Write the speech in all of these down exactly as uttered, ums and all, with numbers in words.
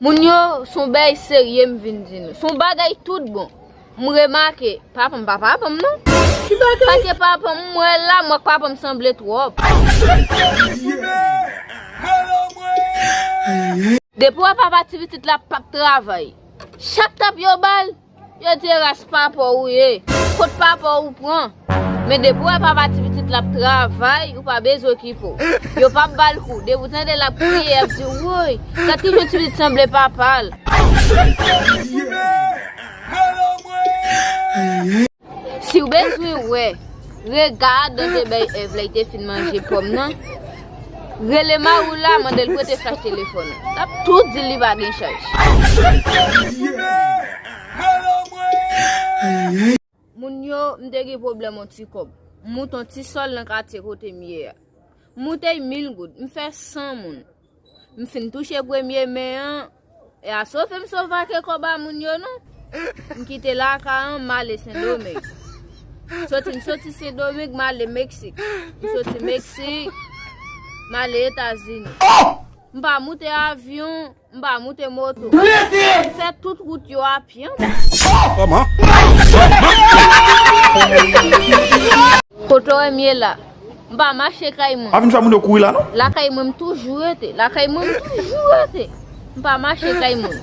Moun yo, se yon bagay serye m vin di nou. Se yon bagay tout bon. M remake, papa m pa papa m non. Ki bagay? Paske papa m, m wè l la, m wè k papa m sanble twòp. Depi w wè papa ti pitit la p ap travay, chak tap yo ba l, yo di e ras papa w ou ye. Kot papa w ou pran? Men depi w wè papa ti pitit la ap travay, ou pa bezwen okipe w. Yo p ap ba l kou. Depi w tande l ap kriye, y ap di, woy, gad kijan ti pitit sanble papa l. Si w bezwen wè rega Adan te bay Èv lè l te fin manje pòm nan, rele mari w la, mande l prete chaj telefòn ou. L ap tou di l li pa gen chaj. Moun yo, m te gen pwoblèm yon ti kòb. M moute yon ti sòl nan katye kote m ye a. M moute mil goud, m fè san moun. M fin touche premye me an, e a sove m sove ak kòb a moun yo non. M kite lakay an, m ale Sendomeng. Soti, m soti Sendomeng, m ale Meksik. M soti Meksik, m ale Etazini. M pa moute avyon, m pa moute moto. M fè tout wout yo a pye. Kòman? Kote w wè m ye la? M pa mache kay mwen. Pa vin fè moun yo kouri la non. Lakay mwen m toujou rete. Lakay mwen m toujou rete. M pa mache kay moun.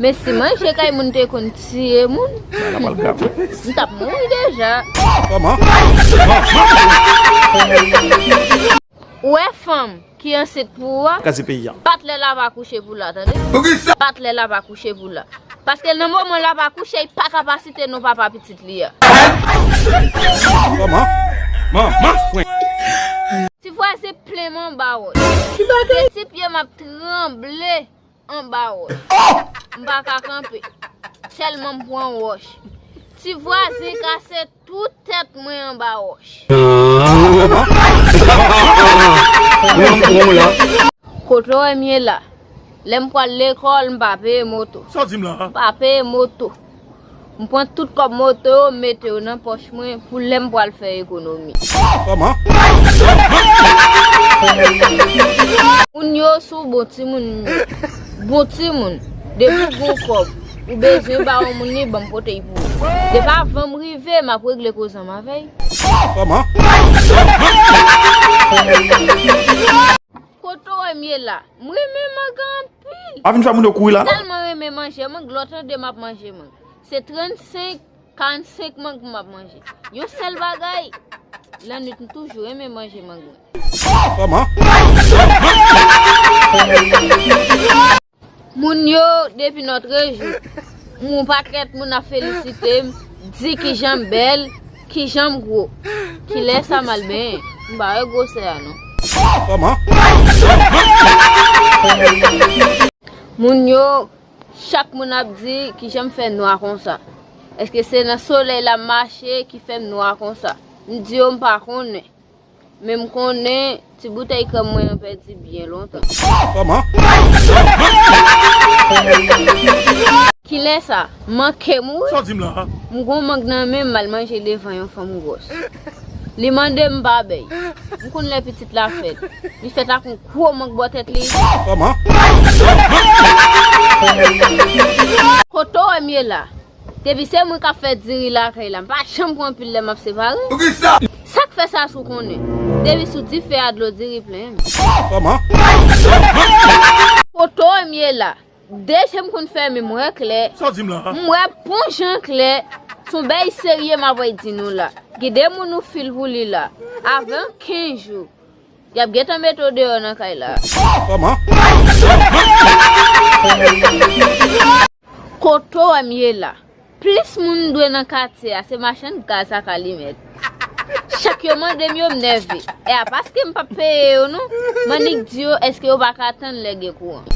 Men si manje kay moun te konn tiye moun, bagay la pral grav wi. M t ap mouri deja. Kòman? Ou wè fanm ki ansent pou ou a? Kraze peyi a. Bat lè l ap akouche pou l la, tande? Poukisa? Bat lè l ap akouche pou l la. Paske nan moman l ap akouche, li pa kapasite non papa pitit li a. Kòman? Manman fwen. Ti vwazen plen m anba wòch. Ki bagay? De ti pye m ap tranble anba wòch. M pa ka kanpe. Tèlman m pran wòch. Ti vwazen kase tout tèt mwen anba wòch. Kote w wè m ye la? Lè m pral lekòl, m pa peye moto. Sa w di m la? M pa peye moto. M pran tout kòb moto yo, m mete yo nan pòch mwen pou lè m pral fè ekonomi. Kòman? Moun yo sou bon timoun. Bon timoun. Depi w gon kòb, ou bezwen ba yon moun li, ban m pote l pou ou. Depi avan m rive, m ap regle koze ansanm avè l. Kòman? Kote w wè m ye la? M renmen mang anpil. Pa vin fè moun yo kouri la non. Tèlman renmen manje mang, lè w tande m ap manje mang. Se trannsenk, karannsenk mang m ap manje. Yon sèl bagay, lannwit m toujou renmen manje mang mwen. Kòman? Moun yo, depi nòtrejou, m wè yon pakèt moun ap felisite m, di kijan m bèl, kijan m gwo. Kilè sa m al benyen? M pa wè gwosè a non. Kòman? Moun yo, chak moun ap di kijan m fè nwa konsa. Èske se nan solèy la m mache ki fè m nwa konsa? M di yo m pa konnen. Men m konnen ti boutèy krèm mwen an pèdi byen lontan. Kòman? Kilè sa? Manke mouri. Sa w di m la? M gon mang nan men m, m al manje devan yon fanm gwòs. Li mande m, m pa bay. M konn lè pitit la fèt. Li fèt ak yon gwo mang bò tèt li. Kòman? Kote w wè m ye la? Depi se mwen k ap fè diri lakay la, m pa janm pran pil lè m ap separe. Poukisa? Sa k fè sa si w konnen? Depi sou dife a dlo diri plen. Kòman? Kote w wè m ye la? De je m konn fèmen, m wè klè. Sa w di m la? M wè bon jan klè. Se yon bagay serye m ap di nou la. Gen de moun ou fil pou li la. Avan kenz jou, y ap gentan mete w deyò nan kay la. Kòman? Kote w wè m ye la? Plis moun m dwe nan katye a, se machann gaz ak alimèt. Chak yo mande m yo, m nève. E a paske m p ap peye yo non. M annik di yo, èske yo pa ka tann lè gen kouran?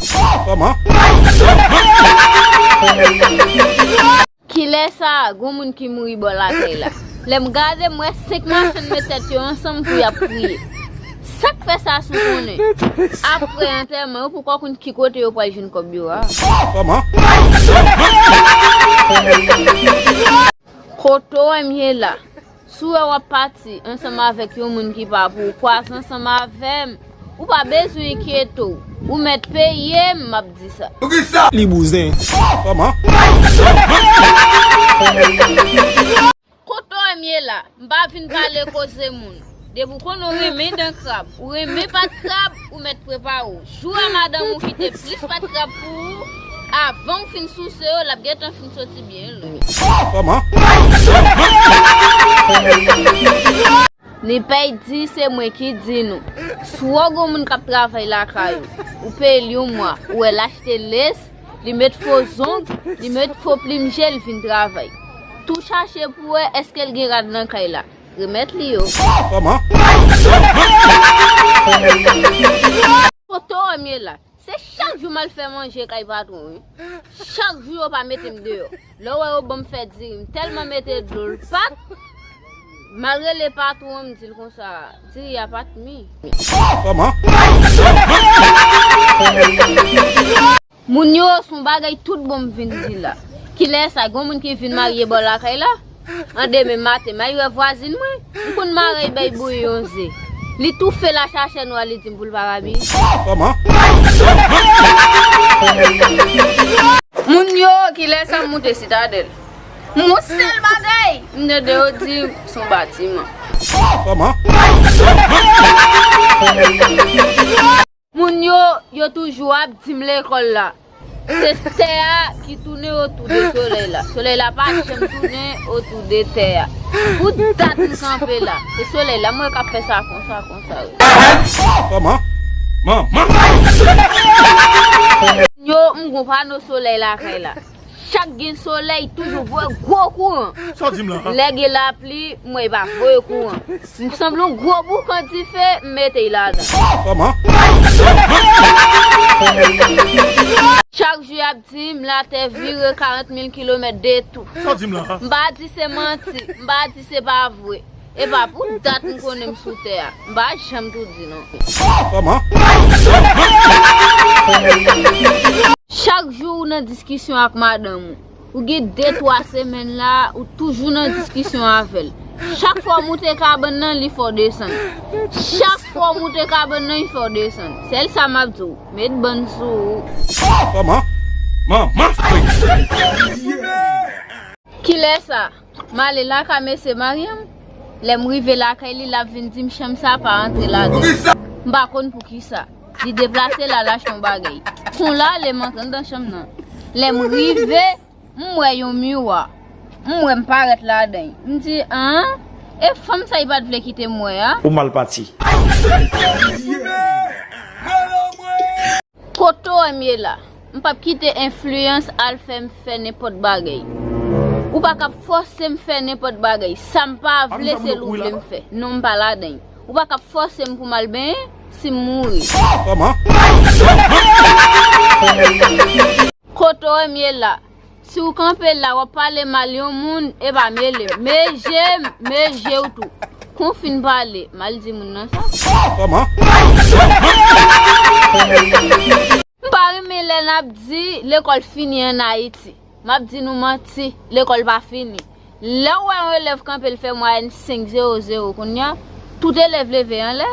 Kòman? Kilè sa a, gon moun ki mouri bò lakay la. Lè m gade, m wè senk machann met tèt yo ansanm pou y ap kriye. Sa k fè sa si w konnen? Apre antèman, yo poko konn ki kote yo pral jwenn kòb yo a. Kòman? Kote w wè m ye la? Si w wè w ap pati ansanm avèk yon moun ki pa pou ou, kwaze ansanm avè m. Ou pa bezwen enkyete w. Ou mèt peye m, m ap di sa. Poukisa? Li bouzen. Kòman? Kote w ye la? M pa vin pale koze moun. Depi w konnen w renmen dan krab, ou renmen pat krab, ou mèt prepare w. Jou a madanm ou kite plis pat krab pou ou, avan w fin souse yo, l ap gentan fin soti byen lwen. Kòman? Ni pèy di se mwen ki di nou. Si w wè yon moun k ap travay lakay ou, ou peye l yon mwa, ou wè l achte lès, li met fo zong, li met fo plim je, li vin travay. Tou chache pou wè èske l gen rad nan kay la. Remèt li yo. Kòman? Kote w ye la? Se chak jou m al fè manje kay patwon, wi. Chak jou yo pa mete m deyò. Lè w wè yo ban m fè diri, m tèlman mete dlo l pa t. M al rele patwon an, m di l konsa, diri a pa t mi. Kòman? Moun yo, se yon bagay tout bon m vin di la. Kilè sa, gen moun ki vin marye bò lakay la? An demen maten, m al wè vwazin mwen. M konn mare bay bouyi yon ze. Li toufe l a chachè nwa, li di m pou l pa rabiye. Kòman? Moun yo, kilè sa m moute Sitadèl? M yon sèl bagay, m tande yo di m se yon batiman. Kòman? Moun yo, yo toujou ap di m lekòl la, se tè a ki tounen otou de solèy la. Solèy la pa janm tounen otou de tè a. Pou dat m kanpe la, se solèy la m wè k ap fè sa konsa, konsa, wi. Kòman? Manman! Yo, m gon pano solèy lakay la. Chak gen solèy, toujou voye gwo kouran. Sa w di m la? Lè gen lapli, m wè pa voye kouran. M sanble yon gwo boukan dife, m mete y ladan. Kòman? Chak jou y ap di m latè vire karant mil kilomèt de tou. Sa w di m la? M pa di se manti, m pa di se pa vre. E pa pou dat m konnen m sou tè a. M pa janm tou di non. Kòman? Chak jou ou nan diskisyon ak madanm ou. Ou gen de twa semèn la, ou toujou nan diskisyon avè l. Chak fwa w moute kabann nan, li fè w desann. Chak fwa w moute kabann nan, li fè w desann. Sèl sa m ap di w, met bann sou ou. Kòman? Manman! Kilè sa? M ale lakay mesye marye m. Lè m rive lakay li, l ap vin di m chanm sa pa antre ladan. M pa konn poukisa. Li deplase l al achte yon bagay. Konla, lè m antre anndan chanm nan. Lè m rive, m wè yon miwa. M wè m parèt ladan. M di, an? E fanm sa li pa t vle kite m wè a? Ou mal pati. Kote w ye la? M p ap kite enfliyans al fè m fè nenpòt bagay. Ou pa ka fòse m fè nenpòt bagay. Sa m pa vle, se li w vle m fè. Non, m pa ladan. Ou pa ka fòse m pou m al benyen si m mouri. Kòman? Kote w ye la? Si w kanpe la, w ap pale mal yon moun, e pa mele m. Mele je m, mele je w tou. Kon w fin pale, m al di moun nan sa. Kòman? M pa renmen lè n ap di lekòl fini ann Ayiti. M ap di nou manti, lekòl pa fini. Lè w wè yon elèv kanpe, l fè mwayèn senk zewo zewo kounye a, tout elèv leve anlè.